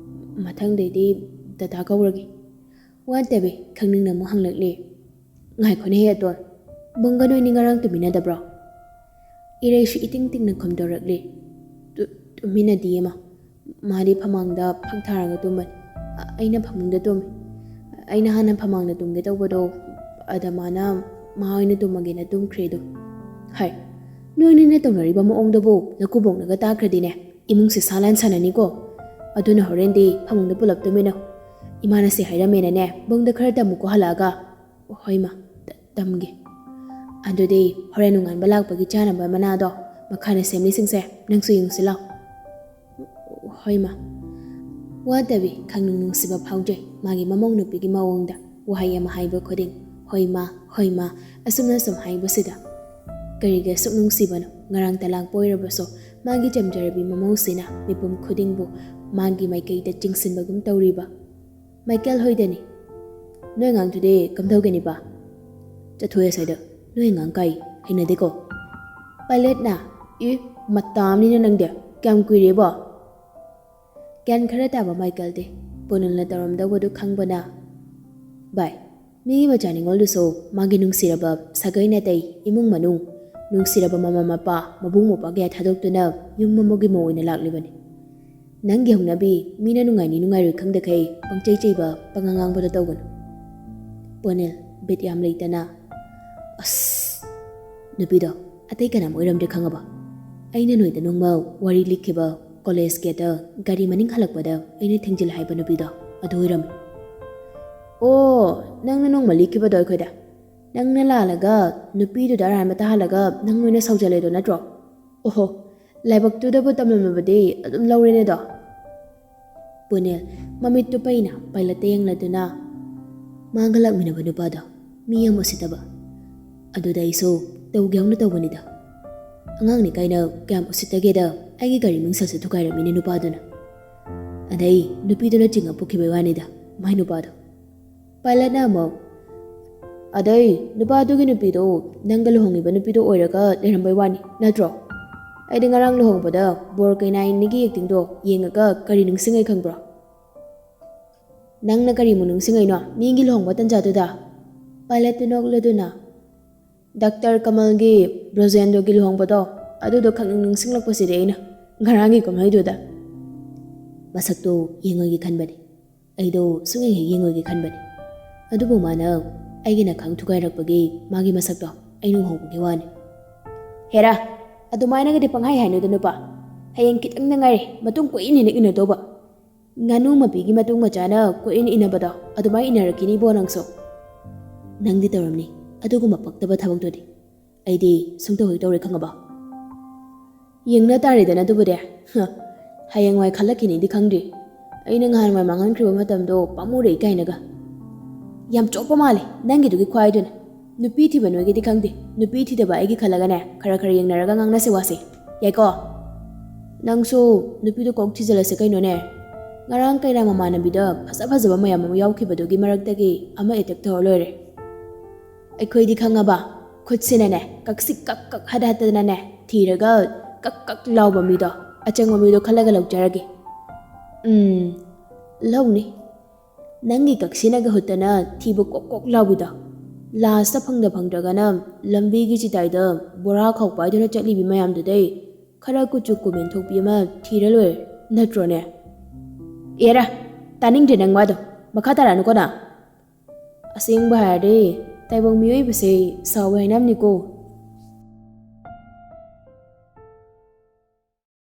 ꯃꯊꯪꯗꯩꯗꯤ ꯗꯗꯥ ꯀꯧꯔꯒꯦ꯫" ꯋꯥꯇꯕꯤ ꯈꯪꯅꯤꯡꯅ ꯑꯃꯨꯛ ꯍꯪꯂꯛꯂꯦ꯫ "ꯉꯥꯏꯈꯣꯅꯦꯍꯦ ꯑꯇꯣꯟ, ꯕꯨꯡꯒ ꯅꯣꯏꯅꯤ ꯉꯔꯥꯡ ꯇꯨꯃꯤꯟꯅꯗꯕ꯭ꯔꯣ?" ꯏꯔꯩꯁꯨ ꯏꯇꯤꯡ ꯇꯤꯡꯅ ꯈꯨꯝꯗꯣꯔꯛꯂꯦ꯫ "ꯇꯨ-, ꯇꯨꯃꯤꯟꯅꯗꯤꯌꯦ ꯃꯥ, ꯃꯥꯗꯤ ꯐꯃꯥꯡꯗ ꯐꯛ ꯊꯥꯔꯒ ꯇꯨꯝꯕꯅꯤ꯫ ꯑ-, ꯑꯩꯅ ꯐꯃꯨꯡꯗ ꯇꯨꯝꯃꯤ꯫ ꯑꯩꯅ ꯍꯥꯟꯅ ꯐꯃꯥꯡꯗ ꯇꯨꯝꯒꯦ ꯇꯧꯕꯗꯣ, ꯑꯗ ꯃꯥꯅ ꯃꯥ ꯑꯣꯏꯅ ꯇꯨꯝꯃꯒꯦꯅ ꯇꯨꯝꯈ꯭ꯔꯦ ꯑꯗꯨꯝ꯫" "ꯍꯥꯏ, ꯅꯣꯏꯅꯤꯅ ꯇꯧꯅꯔꯤꯕ ꯃꯑꯣꯡꯗꯨꯕꯨ ꯅꯀꯨꯕꯣꯛꯅꯒ ꯇꯥꯈ꯭ꯔꯗꯤꯅꯦ, ꯏꯃꯨꯡꯁꯦ ꯁꯥ ꯂꯥꯟ ꯁꯥꯟꯅꯅꯤꯀꯣ꯫ ꯑꯗꯨꯅ ꯍꯣꯔꯦꯟꯗꯤ ꯐꯃꯨꯡꯗ ꯄꯨꯂꯞ ꯇꯨꯝꯃꯤꯟꯅꯧ꯫ ꯏꯃꯥꯅ ꯁꯤ ꯍꯥꯏꯔꯝꯃꯦꯅꯅꯦ, ꯕꯨꯡꯗ ꯈꯔ ꯇꯝꯃꯨꯀꯣ ꯍꯜꯂꯛꯑꯒ꯫" "ꯍꯣꯏ ꯃꯥ, ꯇ-, ꯇꯝꯒꯦ꯫ ꯑꯗꯨꯗꯤ ꯍꯣꯔꯦꯟ ꯅꯣꯡꯉꯥꯟꯕ ꯂꯥꯛꯄꯒꯤ ꯆꯥꯅꯕ ꯃꯅꯥꯗꯣ ꯃꯈꯥꯗ ꯁꯦꯝꯂꯤꯁꯤꯡꯁꯦ ꯅꯪꯁꯨ ꯌꯦꯡꯁꯤ ꯂꯥꯎ꯫" "ꯍꯣꯏ ꯃꯥ꯫" ꯋꯥꯗꯕꯤ ꯈꯪꯅꯨꯡ ꯅꯨꯡꯁꯤꯕ ꯐꯥꯎꯖꯩ ꯃꯥꯒꯤ ꯃꯃꯧ ꯅꯨꯄꯤꯒꯤ ꯃꯑꯣꯡꯗ꯫ ꯋꯥꯍꯩ ꯑꯃ ꯍꯥꯏꯕ ꯈꯨꯗꯤꯡ, "ꯍꯣꯏ ꯃꯥ, ꯍꯣꯏ ꯃꯥ," ꯑꯁꯨꯝꯅ ꯁꯨꯝ ꯍꯥꯏꯕꯁꯤꯗ ꯀꯔꯤꯒꯤ ꯑꯁꯨꯛ ꯅꯨꯡꯁꯤꯕꯅꯣ? ꯉꯔꯥꯡꯇ ꯂꯥꯛꯄ ꯑꯣꯏꯔꯕꯁꯨ ꯃꯥꯒꯤ ꯆꯝꯖꯔꯕꯤ ꯃꯃꯧꯁꯤꯅ ꯃꯤꯄꯨꯝ ꯈꯨꯗꯤꯡꯕꯨ ꯃꯥꯒꯤ ꯃꯥꯏꯀꯩꯗ ꯆꯤꯡꯁꯤꯟꯕꯒꯨꯝ ꯇꯧꯔꯤꯕ꯫ "ꯃꯥꯏꯀꯦꯜ ꯍꯣꯏꯗꯅꯤ꯫ ꯅꯣꯏ ꯑꯉꯥꯡꯗꯨꯗꯤ ꯀꯝꯗꯧꯒꯅꯤꯕ? ꯆꯠꯊꯣꯛꯑꯦ ꯑꯁ꯭ꯋꯥꯏꯗ꯫ ꯅꯣꯏ ꯑꯉꯥꯡ ꯀꯥꯏ? ꯍꯩꯅꯗꯦꯀꯣ?" ꯄꯥꯏꯂꯦꯠꯅ, "ꯏ, ꯃꯇꯥ ꯑꯃꯅꯤꯅ ꯅꯪꯗꯤ꯫ ꯀꯌꯥꯝ ꯀꯨꯏꯔꯦꯕꯣ?" ꯒ꯭ꯌꯥꯟ ꯈꯔ ꯇꯥꯕ ꯃꯥꯏꯀꯦꯜꯗꯤ ꯄꯨꯅꯤꯜꯅ ꯇꯧꯔꯝꯗꯧꯕꯗꯨ ꯈꯪꯕꯅ, "ꯚꯥꯏ, ꯃꯤꯒꯤ ꯃꯆꯥ ꯅꯤꯉꯣꯜꯗꯨꯁꯨ ꯃꯥꯒꯤ ꯅꯨꯡꯁꯤꯔꯕ ꯁꯥꯒꯩ ꯅꯥꯇꯩ, ꯏꯃꯨꯡ ꯃꯅꯨꯡ, ꯅꯨꯡꯁꯤꯔꯕ ꯃꯃꯥ ꯃꯄꯥ, ꯃꯕꯨꯡ ꯃꯧꯄ꯭ꯋꯥ ꯀꯌꯥ ꯊꯥꯗꯣꯛꯇꯨꯅ ꯌꯨꯝ ꯑꯃꯒꯤ ꯃꯧ ꯑꯣꯏꯅ ꯂꯥꯛꯂꯤꯕꯅꯤ꯫ ꯅꯪꯒꯤ ꯍꯧꯅꯕꯤ ꯃꯤꯅ ꯅꯨꯡꯉꯥꯏꯅꯤ ꯅꯨꯡꯉꯥꯏꯔꯣꯏ ꯈꯪꯗꯈꯩ ꯄꯪꯆꯩ ꯆꯩꯕ, ꯄꯪꯉꯥꯡ ꯉꯥꯡꯕꯗꯣ ꯇꯧꯒꯅꯨ꯫" ꯄꯨꯅꯤꯜ ꯕꯤꯠ ꯌꯥꯝ ꯂꯩꯇꯅ, "ꯑꯁ, ꯅꯨꯄꯤꯗꯣ ꯑꯇꯩ ꯀꯅꯥꯝ ꯑꯣꯏꯔꯝꯗ꯭ꯔꯦ ꯈꯪꯉꯕ? ꯑꯩꯅ ꯅꯣꯏꯗ ꯅꯣꯡꯃ ꯋꯥꯔꯤ ꯂꯤꯈꯤꯕ, ꯀꯣꯂꯦꯖ ꯒꯦꯠꯇ ꯒꯥꯔꯤ ꯃꯅꯤꯡ ꯍꯜꯂꯛꯄꯗ ꯑꯩꯅ ꯊꯦꯡꯖꯤꯜꯂꯦ ꯍꯥꯏꯕ ꯅꯨꯄꯤꯗꯣ, ꯑꯗꯨ ꯑꯣꯏꯔꯝꯃꯤ꯫" "ꯑꯣ, ꯅꯪꯅ ꯅꯣꯡꯃ ꯂꯤꯈꯤꯕꯗꯣ ꯑꯩꯈꯣꯏꯗ꯫ ꯅꯪꯅ ꯂꯥꯜꯂꯒ ꯅꯨꯄꯤꯗꯨꯗ ꯑꯔꯥꯟꯕ ꯇꯥꯍꯜꯂꯒ ꯅꯪ ꯑꯣꯏꯅ ꯁꯥꯎꯖꯜꯂꯦꯗꯣ ꯅꯠꯇ꯭ꯔꯣ? ꯑꯣꯍꯣ, ꯂꯥꯏꯕꯛꯇꯨꯗꯕꯨ ꯇꯝꯂꯝꯂꯕꯗꯤ ꯑꯗꯨꯝ ꯂꯧꯔꯦꯅꯦꯗꯣ꯫" ꯄꯨꯅꯤꯜ ꯃꯃꯤꯠꯇꯨ ꯄꯩꯅ ꯄꯥꯏꯂꯠꯇ ꯌꯦꯡꯂꯗꯨꯅ, "ꯃꯥꯒ ꯂꯥꯛꯃꯤꯟꯅꯕ ꯅꯨꯄꯥꯗꯣ ꯃꯤ ꯌꯥꯝ ꯎꯁꯤꯠꯇꯕ꯫ ꯑꯗꯨꯗ ꯑꯩꯁꯨ ꯇꯧꯒꯦ ꯌꯥꯎꯅ ꯇꯧꯕꯅꯤꯗ꯫ ꯑꯉꯥꯡꯅꯤ ꯀꯥꯏꯅ ꯀꯌꯥꯝ ꯎꯁꯤꯠꯇꯒꯦꯗ, ꯑꯩꯒꯤ ꯒꯥꯔꯤ ꯃꯤꯡꯁꯦꯜꯁꯨ ꯊꯨꯒꯥꯏꯔꯝꯃꯤꯅꯦ ꯅꯨꯄꯥꯗꯨꯅ꯫ ꯑꯗꯩ ꯅꯨꯄꯤꯗꯨꯅ ꯆꯤꯡꯉ ꯄꯨꯈꯤꯕꯩ ꯋꯥꯅꯤꯗ, ꯃꯥꯏ ꯅꯨꯄꯥꯗꯣ꯫" ꯄꯥꯏꯂꯠꯅ ꯑꯃꯨꯛ, "ꯑꯗꯩ ꯅꯨꯄꯥꯗꯨꯒꯤ ꯅꯨꯄꯤꯗꯣ ꯅꯪꯒ ꯂꯨꯍꯣꯡꯉꯤꯕ ꯅꯨꯄꯤꯗꯣ ꯑꯣꯏꯔꯒ ꯂꯩꯔꯝꯕꯩ ꯋꯥꯅꯤ ꯅꯠꯇ꯭ꯔꯣ? ꯑꯩꯗꯤ ꯉꯔꯥꯡ ꯂꯨꯍꯣꯡꯕꯗ ꯕꯣꯔ ꯀꯩꯅꯥ ꯏꯟꯅꯤꯒꯤ ꯑꯦꯛꯇꯤꯡꯗꯣ ꯌꯦꯡꯉꯒ ꯀꯔꯤ ꯅꯤꯡꯁꯤꯡꯉꯩ ꯈꯪꯕ꯭ꯔꯣ?" "ꯅꯪꯅ ꯀꯔꯤꯃꯨꯛ ꯅꯤꯡꯁꯤꯡꯉꯩꯅꯣ ꯃꯤꯒꯤ ꯂꯨꯍꯣꯡꯕ ꯇꯟꯖꯥꯗꯨꯗ?" ꯄꯥꯏꯂꯠꯇꯨ ꯅꯣꯛꯂꯗꯨꯅ, "ꯗꯥꯛꯇꯔ ꯀꯃꯜꯒꯤ ꯕ꯭ꯔꯖꯦꯟꯗ꯭ꯔꯣꯒꯤ ꯂꯨꯍꯣꯡꯕꯗꯣ, ꯑꯗꯨꯗꯣ ꯈꯪꯅꯤꯡ ꯅꯤꯡꯁꯤꯡꯂꯛꯄꯁꯤꯗꯤ ꯑꯩꯅ ꯉꯔꯥꯡꯒꯤ ꯀꯨꯝꯍꯩꯗꯨꯗ꯫" ꯃꯁꯛꯇꯣ ꯌꯦꯡꯉꯣꯏꯒꯦ ꯈꯟꯕꯅꯤ꯫ ꯑꯩꯗꯣ ꯁꯨꯡꯌꯦꯡ ꯍꯦꯛ ꯌꯦꯡꯉꯣꯏꯒꯦ ꯈꯟꯕꯅꯤ꯫ ꯑꯗꯨꯕꯨ ꯃꯥꯅ ꯑꯩꯒꯤ ꯅꯈꯥꯡ ꯊꯨꯒꯥꯏꯔꯛꯄꯒꯤ ꯃꯥꯒꯤ ꯃꯁꯛꯇꯣ ꯑꯩꯅ ꯎꯍꯧꯕꯒꯤ ꯋꯥꯅꯤ꯫ "ꯍꯦꯔꯥ, ꯑꯗꯨꯃꯥꯏꯅꯒꯗꯤ ꯄꯪꯍꯥꯏ ꯍꯥꯏꯅꯨꯗ ꯅꯨꯄꯥ꯫ ꯍꯌꯦꯡ ꯈꯤꯇꯪꯗ ꯉꯥꯏꯔꯦ ꯃꯇꯨꯡ ꯀꯨꯏꯅ ꯍꯦꯟꯅ ꯏꯟꯅꯗꯧꯕ꯫ ꯉꯥꯅꯨ ꯃꯄꯤꯒꯤ ꯃꯇꯨꯡ ꯃꯆꯥꯅ ꯀꯣꯏꯏꯟ ꯏꯟꯅꯕꯗꯣ ꯑꯗꯨꯃꯥꯏꯅ ꯏꯟꯅꯔꯛꯈꯤꯅꯤꯕꯣ ꯅꯪꯁꯨ꯫" "ꯅꯪꯗꯤ ꯇꯧꯔꯝꯅꯤ ꯑꯗꯨꯒꯨꯝꯕ ꯄꯛꯇꯕ ꯊꯕꯛꯇꯨꯗꯤ꯫ ꯑꯩꯗꯤ ꯁꯨꯡꯇꯧ ꯍꯦꯛ ꯇꯧꯔꯣꯏ ꯈꯪꯉꯕ?" "ꯌꯦꯡꯅ ꯇꯥꯔꯦꯗꯅ ꯑꯗꯨꯕꯨꯗꯤ꯫ ꯍ, ꯍꯌꯦꯡꯋꯥꯏ ꯈꯜꯂꯛꯈꯤꯅꯤꯗꯤ ꯈꯪꯗ꯭ꯔꯤ꯫ ꯑꯩꯅ ꯅꯍꯥꯟꯋꯥꯏ ꯃꯥꯡꯍꯟꯈ꯭ꯔꯤꯕ ꯃꯇꯝꯗꯣ ꯄꯥꯝꯃꯨꯔꯛꯏ ꯀꯥꯏꯅꯒ꯫ ꯌꯥꯝ ꯆꯣꯞꯄ ꯃꯥꯜꯂꯦ ꯅꯪꯒꯤꯗꯨꯒꯤ ꯈꯨꯍꯥꯏꯗꯨꯅ꯫ ꯅꯨꯄꯤ ꯊꯤꯕ ꯅꯣꯏꯒꯤꯗꯤ ꯈꯪꯗꯦ, ꯅꯨꯄꯤ ꯊꯤꯗꯕ ꯑꯩꯒꯤ ꯈꯜꯂꯒꯅꯦ, ꯈꯔ ꯈꯔ ꯌꯦꯡꯅꯔꯒ ꯉꯥꯡꯅꯁꯦ ꯋꯥꯁꯦ꯫ ꯌꯥꯏꯀꯣ? ꯅꯪꯁꯨ ꯅꯨꯄꯤꯗꯣ ꯀꯣꯛ ꯊꯤꯖꯤꯜꯂꯁꯦ ꯀꯩꯅꯣꯅꯦ꯫ ꯉꯔꯥꯡ ꯀꯩꯔꯥ ꯃꯃꯥꯟꯅꯕꯤꯗ ꯐꯖ ꯐꯖꯕ ꯃꯌꯥꯝ ꯑꯃ ꯌꯥꯎꯈꯤꯕꯗꯨꯒꯤ ꯃꯔꯛꯇꯒꯤ ꯑꯃ attack ꯇꯧꯔ ꯂꯣꯏꯔꯦ꯫ ꯑꯩꯈꯣꯏꯗꯤ ꯈꯪꯉꯕ, ꯈꯨꯠꯁꯤꯅꯅꯦ ꯀꯛꯁꯤ ꯀꯛ ꯀꯛ ꯍꯠ ꯍꯠꯇꯅꯅꯦ ꯊꯤꯔꯒ ꯀꯛ ꯀꯛ ꯂꯥꯎꯕ ꯃꯤꯗꯣ, ꯑꯆꯪꯕ ꯃꯤꯗꯣ ꯈꯜꯂꯒ ꯂꯧꯖꯔꯒꯦ꯫ ꯎꯝ, ꯂꯧꯅꯤ꯫ ꯅꯪꯒꯤ ꯀꯛꯁꯤꯅꯒ ꯍꯨꯠꯇꯅ ꯊꯤꯕ ꯀꯣꯛ ꯀꯣꯛ ꯂꯥꯎꯕꯤꯗꯣ꯫ Last ꯐꯪꯗ ꯐꯪꯗ꯭ꯔꯒꯅ ꯂꯝꯕꯤꯒꯤ ꯆꯤꯗꯥꯏꯗ ꯕꯣꯔꯥ ꯈꯥꯎ ꯄꯥꯏꯗꯨꯅ ꯆꯠꯂꯤꯕꯤ ꯃꯌꯥꯝꯗꯨꯗꯩ ꯈꯔ ꯀꯨꯆꯨ ꯀꯨꯃꯦꯟ ꯊꯣꯛꯄꯤ ꯑꯃ ꯊꯤꯔ ꯂꯣꯏꯔꯦ, ꯅꯠꯇ꯭ꯔꯣꯅꯦ? ꯑꯦꯔꯥ, ꯇꯥꯅꯤꯡꯗ꯭ꯔꯦ ꯅꯪ ꯋꯥꯗꯣ꯫ ꯃꯈꯥ ꯇꯥꯔꯛꯑꯅꯨꯀꯣ ꯅꯪ꯫ ꯑꯁꯦꯡꯕ ꯍꯥꯏꯔꯗꯤ ꯇꯥꯏꯕꯪ ꯃꯤꯑꯣꯏꯕꯁꯦ ꯁꯥꯎꯋꯦ ꯍꯥꯏꯅꯕꯅꯤꯀꯣ꯫